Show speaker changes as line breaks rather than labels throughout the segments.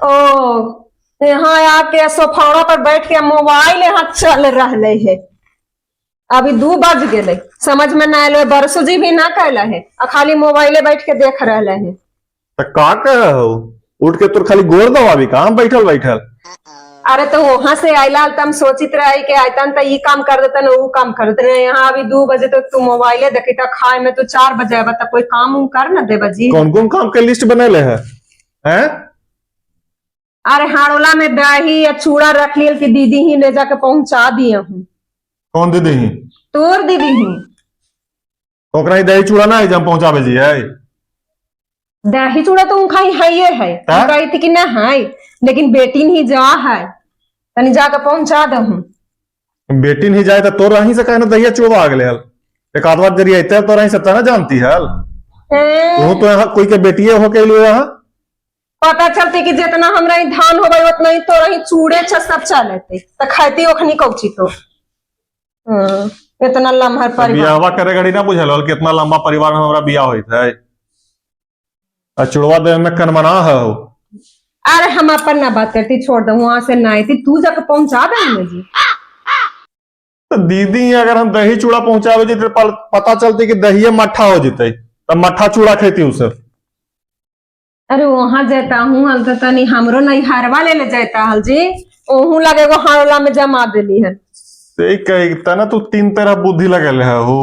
ओ यहाँ आके सोफाड़ा पर बैठ के मोबाइल यहाँ चल रहले है। अभी 2 बज गेले, समझ में ना आलो, बरसो जी भी ना कहला है आ खाली मोबाइले बैठ के देख रहले है।
त का कह हो, उठ के तोर खाली गोर दबाबी कहाँ बैठल बैठल?
अरे तो वहां से आइला त हम सोचित रहे कि आयतन त ई काम कर देतन ऊ काम कर देतन। यहाँ अभी 2 बजे तक तू मोबाइले देखी त खाए में तू 4 बजे आबा त कोई काम उम कर ना देबा जी।
कौन कौन काम के लिस्ट बनैले है हैं?
अरे हारोला में दही या चूड़ा रख लियल कि दीदी ही ले जाके पहुंचा दिए हूँ।
कौन दीदी ही?
तोर दीदी ही।
तो ओकरा ही दही चूड़ा ना है जब पहुंचाबे जी है?
दही चूड़ा तो उनका ही है ये है।
ता?
कही थी कि ना है, लेकिन बेटी नहीं जा है, तनी जाके पहुंचा दहूँ।
बेटी नहीं जाए तो तोर रही से कहना दहिया चूड़ा आ गेले हल। एक आध बार जरिए अइते तो रही से ना जानती हल। तू तो यहाँ कोई के बेटिए हो के अइलो यहाँ।
पता चलते कि जितना हमरा ही धान होबे उतना ही तोरा ही चूड़े छ सब चलते त खाती ओखनी कौची तो। इतना लम्हर परिवार।
बियाहवा करे घड़ी ना बुझल हल कितना लंबा परिवार में हमरा बियाह होइत है। आ चूड़वा देवे में कनमना है हो।
अरे हम अपन ना बात करती, छोड़ दो, वहां से ना आई थी, तू जाके पहुंचा दे जी।
तो दीदी अगर हम दही चूड़ा पहुंचावे जी तो पता चलती कि दहिए मट्ठा हो जते, तब मट्ठा चूड़ा खेती उसे।
अरे वहां जाता हूँ हल तो तनी हमरो नहीं हरवा ले ले जाता हल जी, ओहू लगे एगो हारोला में जमा देली है।
से कही तना तू 3 तरह बुद्धि लगल है हो।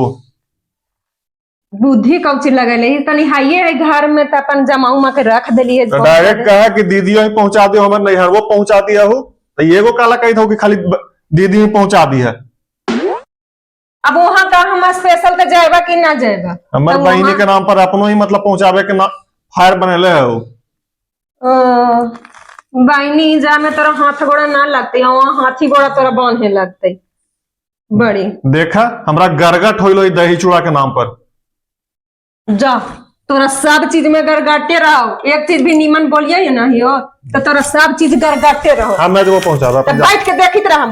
बुद्धि कौची लगल है, तनी हाइये है घर में त अपन जमा उमा के रख देली है।
तो डायरेक्ट कहा कि दीदी ही पहुंचा दियो, हमर नैहर वो पहुंचा दिया हो, तो एगो काला कही हो कि खाली दीदी ही पहुंचा दी है।
अब वहां का हम स्पेशल तो जाएगा कि ना जाएगा?
हमर
तो
बहिनी
वहाँ-
के नाम पर अपनो ही मतलब पहुंचावे के ना फायर बनेले है हो।
बहिनी जा में तोरा हाथ गोड़ा ना लगते, वहां हाथी गोड़ा तोरा बांधे लगते बड़ी।
देखा हमरा गरगट होइलो ई दही चूड़ा के नाम पर।
जा तोरा सब चीज में गड़गड़ते रहो, एक चीज भी नीमन बोलिए ना हो तो तोरा सब चीज गड़गड़ते रहो।
हाँ मैं जो पहुंचा
तो बैठ के देखित रहा।